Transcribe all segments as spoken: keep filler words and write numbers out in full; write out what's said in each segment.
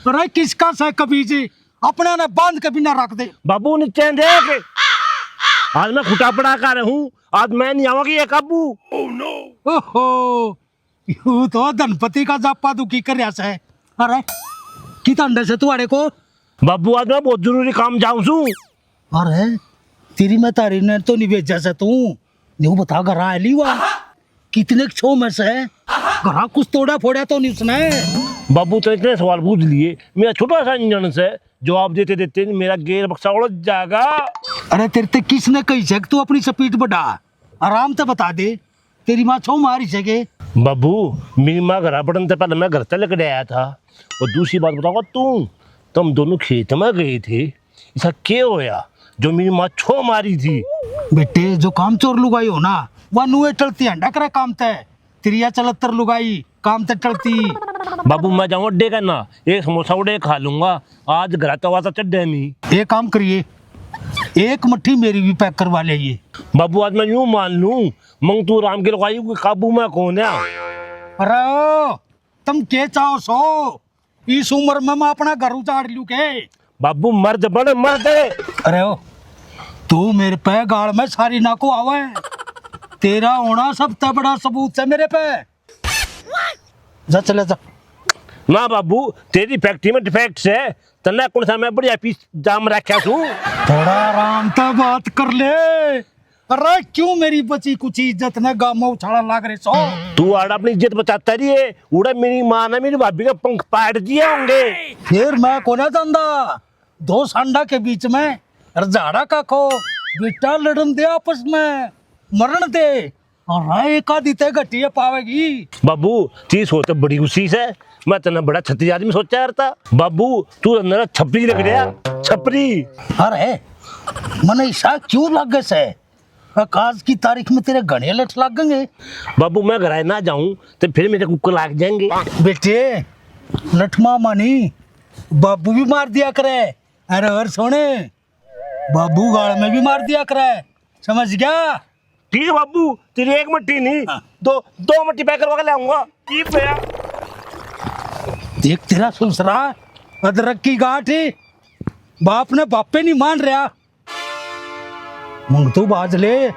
अरे किसका से कबीजी, अपने ने बांध के बिना रख दे। बाबू नीचे देख, आज मैं खुटा पड़ा कर हूँ, आज मैं नहीं आवांगी ये काबू। ओहो, यू तो धनपति का जापा दुखी कर रहा से। अरे कित अंडे से तू आड़े को? बाबू आज मैं बहुत जरूरी काम जाऊं सू। अरे तेरी मैं तारी ने तो नहीं भेजा से तू, न्यू बता घर आ ली हुआ। कितने के छो में से? घरा कुछ तोड़ा फोड़ा तो नहीं उसने? बाबू तो इतने सवाल पूछ लिए, मेरा छोटा सा इंजन से, जवाब देते देते मेरा गेयर बक्सा उलझ जाएगा। अरे तेरे ते किसने कही से कि तू अपनी स्पीड बढ़ा? आराम से बता दे, तेरी माँ छो मारी से के? बाबू, मेरी माँ घर पड़न से पहले मैं घर से लकड़े आया था। और दूसरी बात बताऊंगा, तू, तुम दोनों खेत में गए थे, ऐसा क्या होया जो मेरी माँ छो मारी थी? बेटे, जो काम चोर लुगाई हो ना, वह नुए टलती हंडा करे काम ते। तेरी या चलत्तर लुगाई काम ते टलती। बाबू, मैं जाऊँ अड्डे का ना, एक समोसा उड़े खा लूंगा। आज घर तवा तो चढ़े नहीं। एक काम करिए, एक मट्ठी मेरी भी पैक करवा ले। बाबू, आज मैं यूं मान लूं, मंगतू राम की लुगाई कोई काबू में कौन है? अरे ओ, तुम के चाहो सो? इस उम्र में मैं अपना घर उजाड़ लूं के? बाबू, मर्द बन, मर्द। अरे ओ, तू मेरे पे गाल में सारी ना को आवे। तेरा होना सबसे बड़ा सबूत है मेरे पे। जा, चले जा। ना बाबू, तेरी फैक्ट्री में डिफेक्ट से, तन्ने कौन सा मैं बढ़िया पीस जाम रखा सू? थोड़ा आराम से बात कर ले। अरे क्यों मेरी बची कुची इज्जत ने गाम में उछाला लाग रहे सो? तू आड़ा अपनी इज्जत बचाता रही है, उड़े मेरी माँ ने मेरी भाभी के पंख पाट दिए होंगे। फिर मैं कोना जानदा, दो सांडा के बीच में रजाड़ा का खो, बेटा लड़न दे आपस में, मरण दे। अरे एक आधी ते घटिया पावेगी। बाबू, ती सोच तो बड़ी गुस्सी से, मैं तन्ने बड़ा छतरी आदमी सोचा यार था। बाबू, तू अंदर छपरी लग रहा, छपरी। अरे मने ऐसा क्यों लागे से? आज की तारीख में तेरे घणे लठ लागेंगे। बाबू, मैं घर ना जाऊं तो फिर मेरे कुकर लाग जाएंगे। बेटे, लठ मामा नहीं, बाबू भी मार दिया करे। अरे और सोने, बाबू गाल में भी मार दिया करे, समझ गया? ठीक है बाबू, तेरी एक मट्ठी नहीं, हाँ। दो, दो मट्ठी पैक करवा के ले आऊंगा। की भैया? देख तेरा सुसरा, अदरक की गांठ ही, बाप ने बापे नहीं मान रहा। मंगतू बाज ले,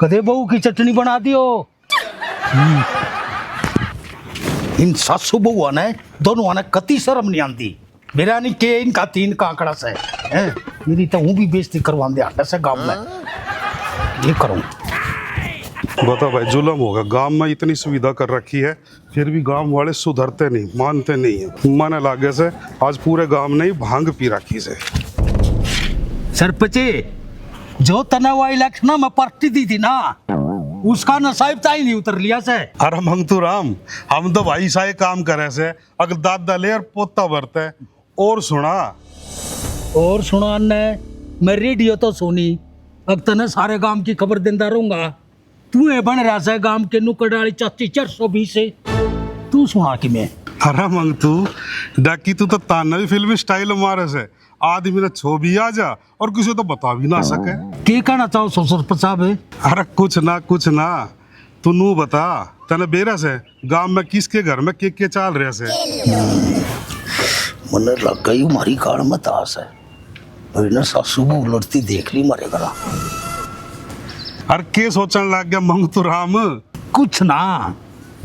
कदे बहू की चटनी बना दियो। हम्म। इन सासू बहुआ ने दोनों ने कती शर्म नहीं आंदी। मेरा नहीं के इनका तीन का आंकड़ा से, हैं? मेरी तो हूँ भी बेइज्जती करवांदे आटे से गांव में। ये करूँ। बता भाई, जुल्म होगा। गांव में इतनी सुविधा कर रखी है, फिर भी गांव वाले सुधरते नहीं, मानते नहीं है। मने लागे से आज पूरे गांव ने ही भांग पी रखी से। सरपंच, जो तने वो इलेक्शन में पार्टी दी थी ना, उसका नशा अब ताई नहीं उतर लिया से। अरे मंगतू राम, हम तो भाई सा ये काम करे से, अगर दादा ले और पोता भरते। और सुना। और सुना ने, मैं रेडियो तो सुनी, अब तने सारे गांव की खबर देंदा रहूंगा। तू ए बन रहा से गांव के नुक्कड़ वाली चाची चार सौ बीस से। तू सुना कि मैं। अरे मंगतू, डाकी तू तो ताना भी फिल्मी स्टाइल मारे से। आदमी ने छो भी आ जा और किसी तो बता भी ना सके। के कहना चाहो सो सरपंच साहब? अरे कुछ ना, कुछ ना। तू नू बता, तने बेरा से गांव में किसके घर में के के चाल रहा से? मने लग गई मारी गाल में तास है। और इन्हें सासू बहू लड़ती देख ली मारे घरा। अरे के सोचन लग गया मंगतू राम? कुछ ना,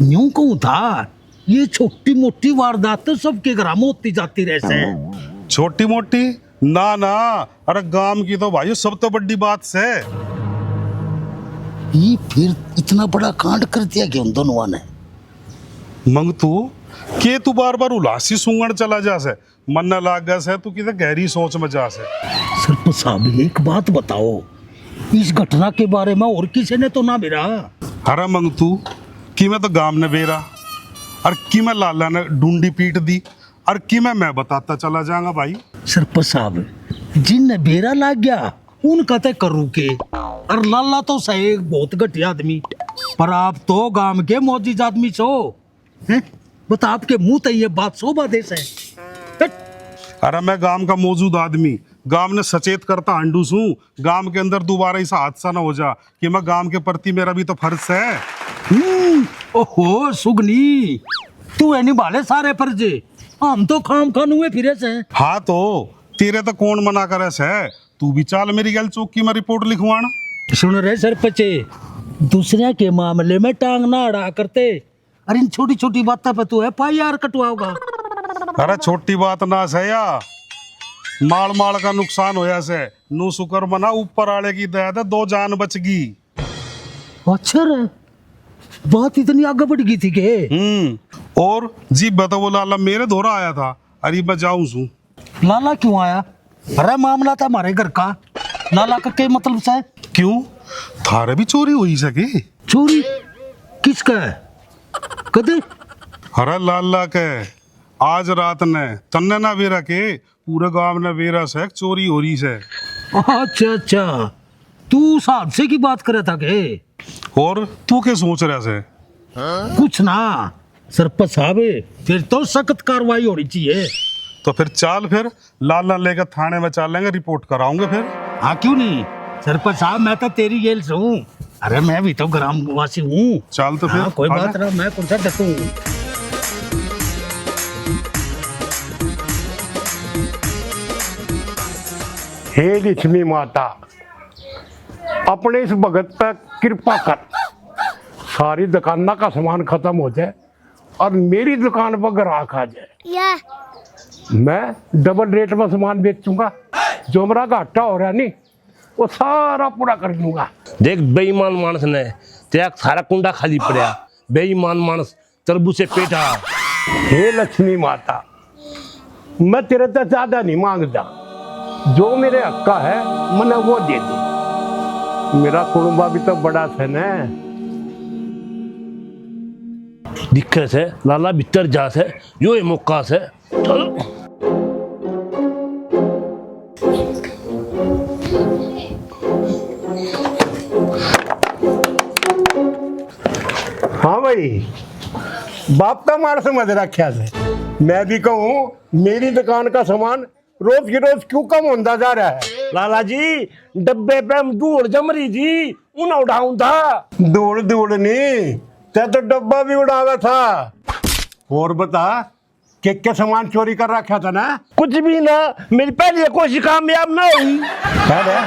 न्यू कहूँ था, ये छोटी मोटी वारदात तो सबके घर में होती जाती रहे से। छोटी मोटी? ना ना, अरे गांव की तो भाई सब तो बड़ी बात से। ये फिर इतना बड़ा कांड कर दिया कि उन दोनों ने। मंगतू, के तू बार बार उलासी सूंघण चला जा से? मन्ने लागे से तू किते गहरी सोच में जा से। सरपंच साहब, एक बात बताओ, इस घटना के बारे में और किसी ने तो ना बेरा? अरे मंगतू, किमे तो गाम ने बेरा, और किमे लाला ने डूंडी पीट दी, और किमे मैं बताता चला जाऊंगा भाई। सरपंच साहब, जिनने बेरा लाग गया, उनका तय करू के? और लाला तो सही एक बहुत घटिया आदमी, पर आप तो गाम के मोजिज आदमी सो। हैं? बता, आपके मुंह तक ये बात शोभा दे से? हट। अरे, मैं गांव का मौजूद आदमी, गांव ने सचेत करता हांडू सूं। गांव के अंदर दोबारा ऐसा हादसा ना हो जा कि मैं गांव के प्रति मेरा भी तो फर्ज है। हम्म, ओहो, सुगनी, तू है निभाले सारे फर्ज, हम तो खाम खान हुए फिरे से। हाँ तो तेरे तो कौन मना करे से, तू भी चाल मेरी गल चौकी में रिपोर्ट लिखवाण। सुन रे सरपंच, दूसरे के मामले में टांग ना अड़ा करते, अरे इन छोटी छोटी बातों पे तू एफ आई आर कटवाओगा। अरे छोटी बात ना से या, माल माल का नुकसान होया से, नू शुक्र मना ऊपर आले की दया ते दो जान बच गई। अच्छा रे, बात इतनी आगे बढ़ गई थी के? हम्म। और जी बता, वो लाला मेरे धोरा आया था, अरे मैं जाऊं सू। लाला क्यों आया? अरे मामला था हमारे घर का, लाला का के मतलब से? क्यों, थारे भी चोरी हुई सके? चोरी? किसका है? कदे? अरे लाला के। आज रात ने तन्ने ना बेरा के, पूरे गांव ने बेरा से चोरी हो रही से। अच्छा अच्छा, तू उस हादसे की बात करे था के? और तू के सोच रहा से? कुछ ना सरपंच साहब, फिर तो सख्त कार्रवाई होनी चाहिए। तो फिर चाल, फिर लाला लेकर थाने में चालेंगे, रिपोर्ट कराऊंगे फिर। हाँ क्यों नहीं सरपंच साहब, मैं तो तेरी गेल से हूँ। अरे मैं भी तो ग्रामवासी हूँ। चाल तो फिर, हाँ, कोई बात ना, मैं कौन सा डकूँ। हे लक्ष्मी माता, अपने इस भगत पर कृपा कर, सारी दुकाना का सामान खत्म हो जाए और मेरी दुकान पर ग्राहक आ जाए। या। मैं डबल रेट में सामान बेचूंगा, जो मेरा घाटा हो रहा नहीं, वो सारा पूरा कर दूंगा। देख बेईमान मानस ने, तेरा सारा कुंडा खाली पड़ा। बेईमान मानस, तरबूज से पेठा। हे लक्ष्मी माता, मैं तेरे ते ज्यादा नहीं मांगता, जो मेरे हक का है मने वो दे दे। मेरा कुणबा भी तो बड़ा से न। दिखे से लाला भीतर जा से, यो ही मौका से। चलो। हाँ भाई, बाप का माल समझ रखा से। मैं भी कहूँ, मेरी दुकान का सामान रोज की रोज क्यों कम होता जा रहा है? लाला जी, डब्बे पे हम धूल जम रही थी, उन्हें उड़ाऊं था। धूल धूल नहीं, ते तो डब्बा भी उड़ावा था। और बता, के के सामान चोरी कर रखा था ना? कुछ भी ना, मेरी पहली कोशिश कामयाब ना हुई। अरे,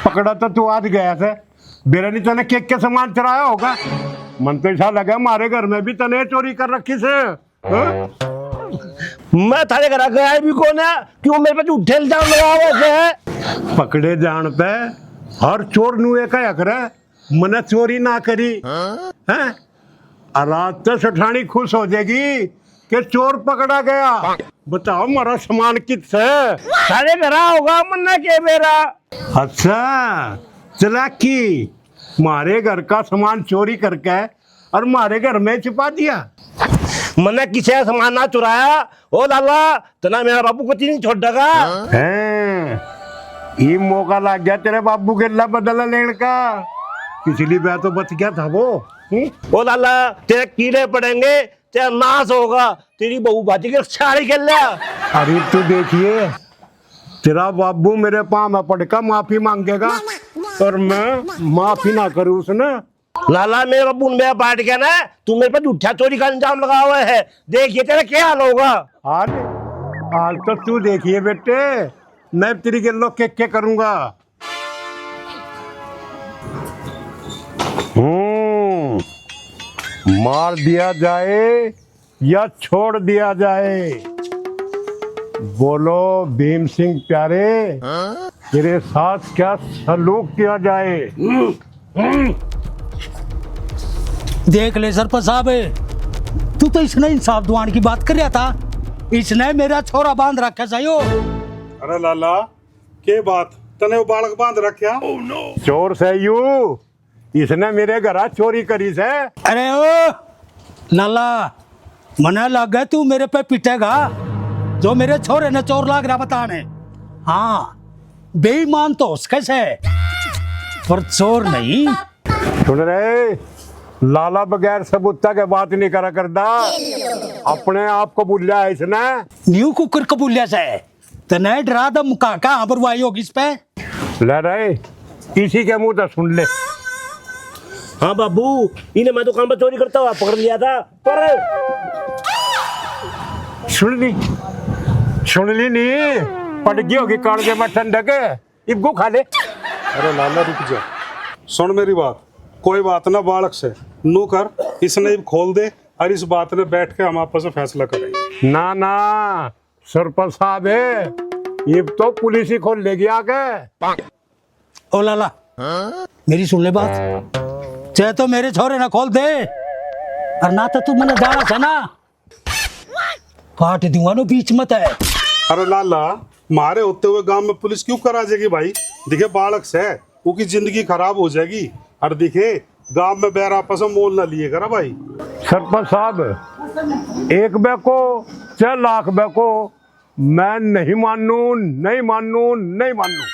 पकड़ा तो तू आज गया था, बेरा नहीं तने के के सामान चुराया होगा। मन तो ऐसा लगा, हमारे घर में भी तने चोरी कर रखी से। हाँ? मैं थारे घर गया भी कौन है, क्यों मेरे पे झूठे इल्जाम लगा हुआ है? पकड़े जान पे हर चोर नु एक है करे, मने चोरी ना करी। हैं? और आज तो सेठानी खुश हो जाएगी कि चोर पकड़ा गया। बताओ, मारा सामान कित से? थारे घर होगा, मन्ना के बेरा। अच्छा, चालाकी, मारे घर का सामान चोरी करके और मारे घर में छिपा दिया। मने किसे सामान ना चुराया। ओ लाला, तना मेरा बाबू को तीन छोड़ देगा। हैं, ये मौका लग गया तेरे बाबू के ला बदला लेने का। पिछली बार तो बच गया था वो। हम्म? ओ लाला, तेरे कीड़े पड़ेंगे, तेरा नाश होगा। तेरी बहू भाजी के साड़ी खेल ले। अरे तू देखिए, तेरा बाबू मेरे पाँव में पड़कर माफी मांगेगा और मैं माफी ना करूँ उसने। लाला, मेरे बाबू ने मेरा बैठ गया ना, तू मेरे पे झूठा चोरी का इल्जाम लगा हुआ है। देखिए तेरा क्या हाल होगा। आज, आज तो तू देखिए बेटे, मैं तेरी गेलो के के करूंगा। हम्म, मार दिया जाए या छोड़ दिया जाए? बोलो भीम सिंह प्यारे, तेरे साथ क्या सलूक किया जाए? देख ले सरपंच साहब, तू तो इसने इंसाफ दिवाने की बात कर रहा था, इसने मेरा छोरा बांध रखा सायो। अरे लाला, के बात, तने वो बालक बांध रखा? चोर से यू, इसने मेरे घरा चोरी करी से। अरे ओ लाला, मने लगे तू मेरे पे पिटेगा, जो मेरे छोरे ने चोर लाग रहा बताने। हाँ, बेईमान तो उसके से, पर चोर नहीं। सुन रहे, लाला बगैर सबूता के बात नहीं करा करदा। अपने आप कबूलिया है इसने। न्यू कुकर कबूलिया से। तने डरा दा मुका का आबरवाई होगी इस पे। ले रे, इसी के मुंह से सुन ले। हाँ बाबू, इन्हें मैं दुकान पर चोरी करता हुआ पकड़ लिया था, पर सुन ली, सुन ली नी, पड़ गई होगी कालजे में ठंडक, इब गो खा ले। अरे लाला, रुक जा, सुन मेरी बात। कोई बात ना, बालक से नू कर, इसने इब खोल दे और इस बात ने बैठ के हम आपस में फैसला करेंगे। ना ना सरपंच साहब, इब तो पुलिस ही खोल लेगी आके। ओ लाला, मेरी सुन ले बात। चाहे तो मेरे छोरे ना खोल दे, और ना तो तू मैंने जाना से ना काट दूंगा नो बीच में तय। अरे लाला, मारे होते हुए गांव में पुलिस क्यों करा जाएगी भाई? दिखे बालक से, उकी जिंदगी खराब हो जाएगी। और दिखे गांव में बैरा आपस में मोल ना लिए करा भाई। सरपंच साहब, एक बेको चाहे लाख बेको, मैं नहीं मानू, नहीं मानू, नहीं मानू।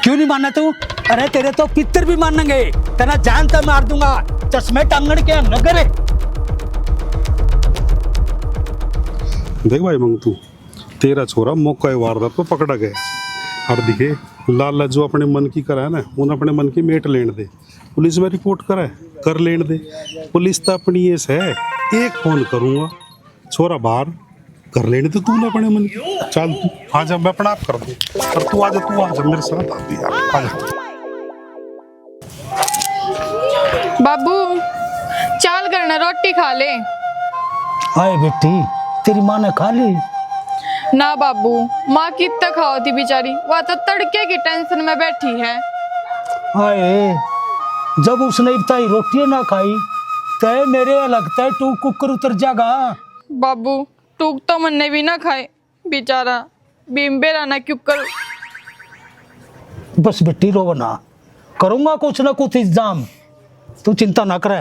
क्यों नहीं मानना तू? अरे तेरे तो पितर भी मानेंगे, तेरा जान तो मार दूंगा, चश्मे टांगण के नगर। देख भाई मंगतू, तेरा छोरा मौका वारदात पर पकड़ा गया। और दिखे लाला जो अपने मन की करा है ना, उन अपने मन की मेट लेन दे, पुलिस में रिपोर्ट करा है, कर लेन दे। पुलिस तो अपनी ये है, एक फोन करूंगा, छोरा बाहर कर लेने तो तू ना अपने मन की। चल तू आजा, मैं अपना आप कर दूं। और तू आजा, तू आजा मेरे साथ, आ भी यार, आजा। बाबू, चाल घर ना रोटी खा ले। आए बेटी, तेरी माँ ने खा ली? ना बाबू, माँ कित तक खाओ थी बेचारी, वह तो तड़के की टेंशन में बैठी है। आए, जब उसने इब ताई रोटी ना खाई, तय मेरे लगता है टू कुकर उतर जागा। बाबू, टूक तो मन्ने भी ना खाए, बेचारा भीम बेरा ना क्यों कर। बस बेटी, रोव ना, करूंगा कुछ ना कुछ इंतजाम, तू चिंता ना करे।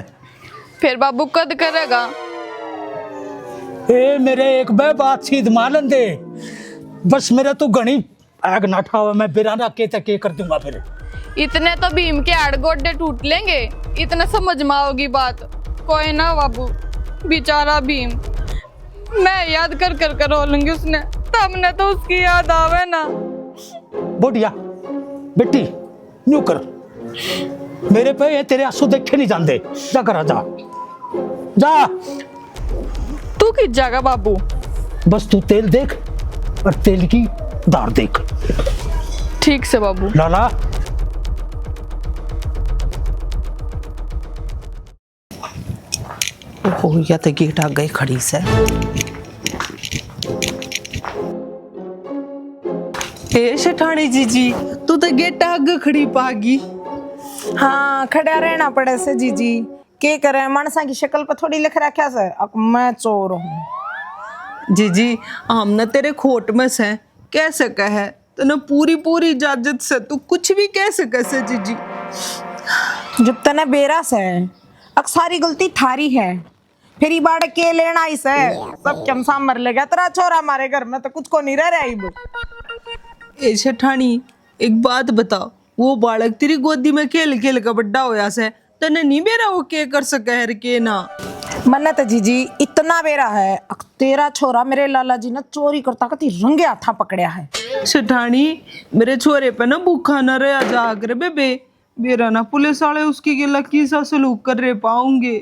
फिर बाबू कद करेगा? ए मेरे, एक बे बात सीध मालन दे, बस मेरा तू घणी आग ना ठावे, मैं बेरा ना के तक के कर दूंगा फिर। इतने तो भीम के हाड़ गोडे टूट लेंगे, इतना समझ में आओगी बात। कोई ना बाबू, बेचारा भीम, मैं याद कर कर कर रो लूंगी उसने, तमने तो उसकी याद आवे ना। बुढ़िया, बेटी, न्यू कर, मेरे पे ये तेरे आंसू देखे नहीं जाते। जा घर आ, जा, जा। तू कित जागा बाबू? बस तू तेल देख और तेल की धार देख। ठीक से बाबू। लाला। ओहो, या तो गेट आगे खड़ी से। ए सेठानी जीजी, तू तो गेट आगे खड़ी पागी। हाँ, खड़ा रहना पड़े से जीजी। के करे, मानसा की शक्ल पर थोड़ी लिख रखा से, अक मैं चोर हूँ। जीजी, हमने तेरे खोट में से कह सके है, तने पूरी पूरी इजाजत से, तू कुछ भी कह सके से जीजी। जब तने बेरा से, अक सारी गलती थारी है, फिर इबाड़ के लेना आई से, सब कम साम मर लेगा तेरा छोरा, हमारे घर में तो कुछ को नहीं रह रहा इब। ए सेठानी, एक बात बता, वो बालक तेरी गोदी में खेल खेल के बड्डा होया से, तने नहीं बेरा वो के कर सके है के ना? मन्ने तो जीजी इतना बेरा है, अक तेरा छोरा मेरे लाला जी ने चोरी करता कती रंगे हाथा पकड़या है। सेठानी, मेरे छोरे पे ना भूखा ना रहा जा करे बेबे, बेरा ना पुलिस वाले उसकी गेला किसा सलूक कर रहे पाऊंगे।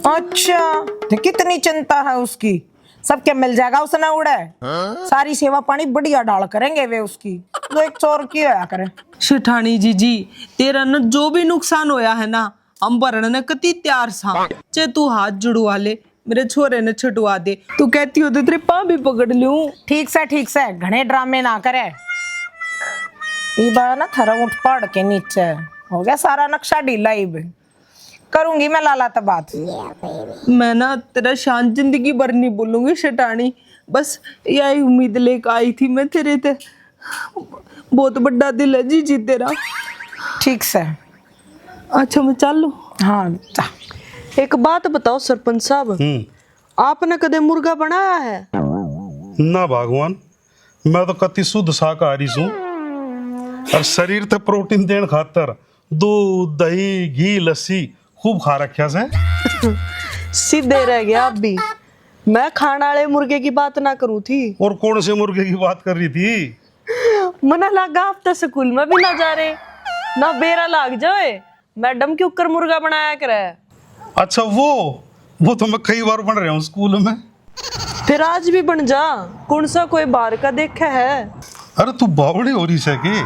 अच्छा, तो कितनी चिंता है उसकी, सबके मिल जाएगा उसने उड़े। सारी सेवा पानी बढ़िया ढाल करेंगे वे उसकी, जो एक चोर की होया करे। सेठानी जीजी, तेरा न जो भी नुकसान होया है ना, हम भरण ने कती तैयार सा। चाहे तू हाथ जुड़वा ले, मेरे छोरे ने छुटवा दे। तू कहती हो तो तेरे पाँ भी पकड़ लूं। ठीक से, ठीक से, घणे ड्रामे ना करे। इब ना थारा ऊँट पहाड़ के नीचे हो गया, सारा नक्शा ढीला इब। करूंगी मैं लाला ते बात। मैं ना तेरा शान जिंदगी भर नहीं बोलूंगी सेठानी, बस यही उम्मीद लेकर आई थी मैं तेरे ते। बहुत बड़ा दिल है जीजी तेरा। ठीक से। अच्छा, मैं चालू? हाँ, जा। एक बात बताओ सरपंच साहब, हम्म। आपने कदे मुर्गा बनाया है? ना भगवान, मैं तो कति शुद्ध शाकाहारी सूं, और शरीर ते प्रोटीन देण खातर दूध, दही, घी, लस्सी खूब खा रख्या से। सीधे रह गया आप भी। मैं खाण आले मुर्गे की बात ना करूं थी। और कौन से मुर्गे की बात कर रही थी? मना लगा आप तो स्कूल में भी ना जा रहे, ना बेरा लाग जाए। मैडम क्यों कर मुर्गा बनाया करे? अच्छा, वो वो तो मैं कई बार बन रहा हूँ स्कूल में। फिर आज भी बन जा, कौन सा कोई बाहर का देखा है? अरे तू बावड़ी हो रही से के?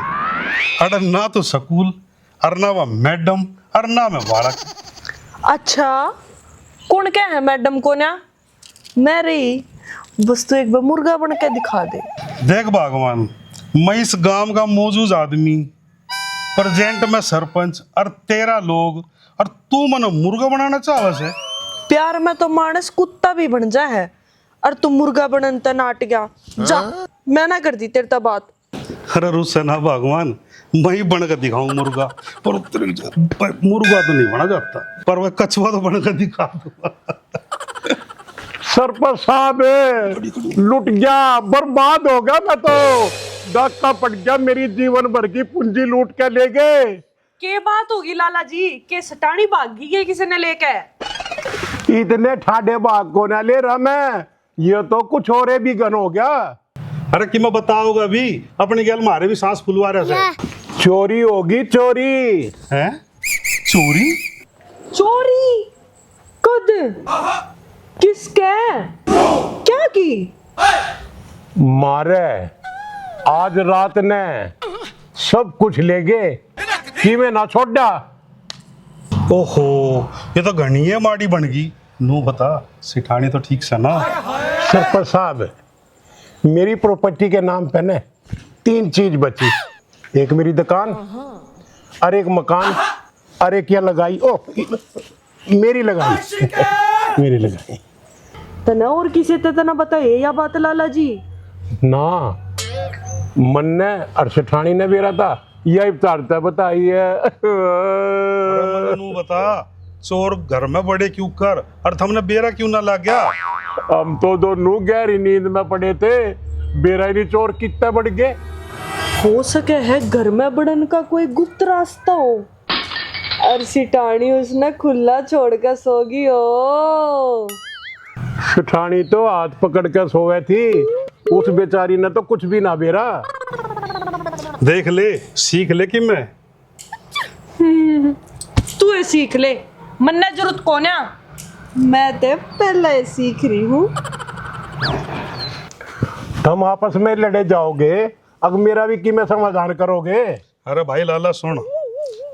अरे ना तो स्कूल, अरे ना वह मैडम, अरे ना मैं बालक। अच्छा, कौन क्या है मैडम को ना? मैं रही, बस तू एक बार मुर्गा बन के दिखा दे। देख भगवान, मैं इस गांव का मौजूद आदमी, प्रेजेंट में सरपंच और तेरह लोग, और तू मने मुर्गा बनाना चाहे से? प्यार में तो मानस कुत्ता भी बन जा है, और तू मुर्गा बनन ते नाट गया। जा, मैं ना कर दी तेरे ते बात। अरे रुसे ना भगवान, मैं ही बन के दिखाऊं मुर्गा। पर तेरी जो, पर मुर्गा तो नहीं बना जाता, पर वह कछुआ तो बन के दिखा दूंगा। सरपंच साहब, लुट गया, बर्बाद हो गया मैं तो। डाका पड़ गया, मेरी जीवन भर की पूंजी लूट के ले गए। के बात होगी लाला जी, के सटानी भाग गई है किसी ने लेके? इतने ठाडे भाग को ना ले रहा मैं, ये तो कुछ और ही भी गन हो गया। अरे कि मैं बताओगा अभी, अपनी गैल मारे भी सांस फुलवा रहे थे। चोरी होगी चोरी। हैं? चोरी? चोरी? कद? किसके? क्या की? मारे आज रात ने सब कुछ ले गए, किमे ना छोड़ा। ओहो, ये तो घणी है माड़ी बन गई। नू बता, सिठानी तो ठीक से ना? सरपंच साहब, मेरी प्रॉपर्टी के नाम पे ना तीन चीज बची, एक मेरी दुकान, और एक मकान, और एक या लगाई, ओ, मेरी लगाई, मेरी लगाई। तने और किसे ते तना बताए या बात लाला जी? ना, मन्ने और सेठानी ने बेरा था, यही तारता बताई है। अरे मन्ने नू बता, चोर घर में बड़े क्यों कर, और थमने बेरा क्यों ना लग गया? हम तो दोनों गहरी नींद में पड़े थे, बेरा ही नहीं चोर कितना बढ़ गए। हो सके है घर में बड़न का कोई गुप्त रास्ता हो, और सिठानी उसने खुला छोड़ के सो गई हो। सेठानी तो हाथ पकड़ के सोवे थी, उस बेचारी ने तो कुछ भी ना बेरा। देख ले, सीख ले कि मैं। हम्म, तू ये सीख ले, मन्ने जरूरत कोन्या। मैं तो पहले ही सीख रही हूँ। तुम आपस में लड़े जाओगे, अब मेरा भी किमें समाधान करोगे? अरे भाई लाला सुन,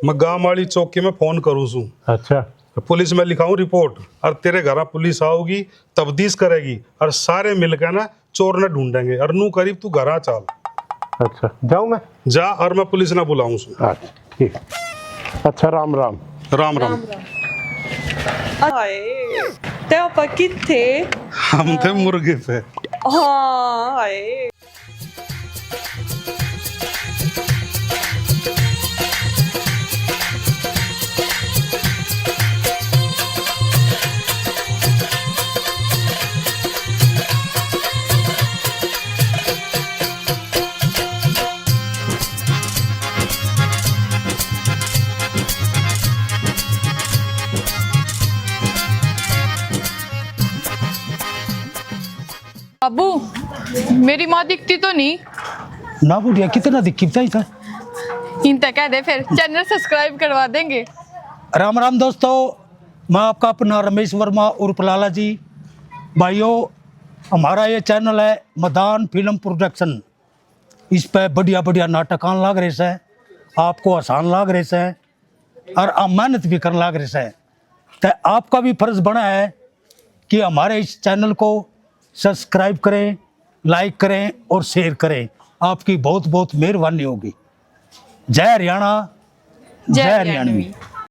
मैं गांव वाली चौकी में फोन करूँ सूं। अच्छा। पुलिस में लिखाऊं रिपोर्ट, और तेरे घर पुलिस आओगी, तफ्तीश करेगी, और सारे मिलकर ना चोर ने ढूंढेंगे। और नू करीब तू घर आ चाल। अच्छा, जाऊं मैं? जा, और मैं पुलिस ना बुलाऊं सूं। अच्छा, ठीक। अच्छा, राम राम। राम राम। हाय, ते आपा किथे? हम थे मुर्गे पे। हाँ, हाय। बाबू, मेरी माँ दिखती तो नहीं? ना बुढ़िया, कितना दिखी बताई था? इनते कह दे फिर, चैनल सब्सक्राइब करवा देंगे। राम राम दोस्तों, मैं आपका अपना रमेश वर्मा उर्फ लाला जी। भाइयों, हमारा ये चैनल है मदान फिल्म प्रोडक्शन। इस पे बढ़िया बढ़िया नाटक आन लाग रहे सै, आपको हंसान लाग रहे सै, और आप मेहनत भी करन लाग रहे सै। तो आपका भी फर्ज बना है कि हमारे इस चैनल को सब्सक्राइब करें, लाइक करें और शेयर करें। आपकी बहुत बहुत मेहरबानी होगी। जय हरियाणा, जय जय हरियाणवी। हरियाणवी।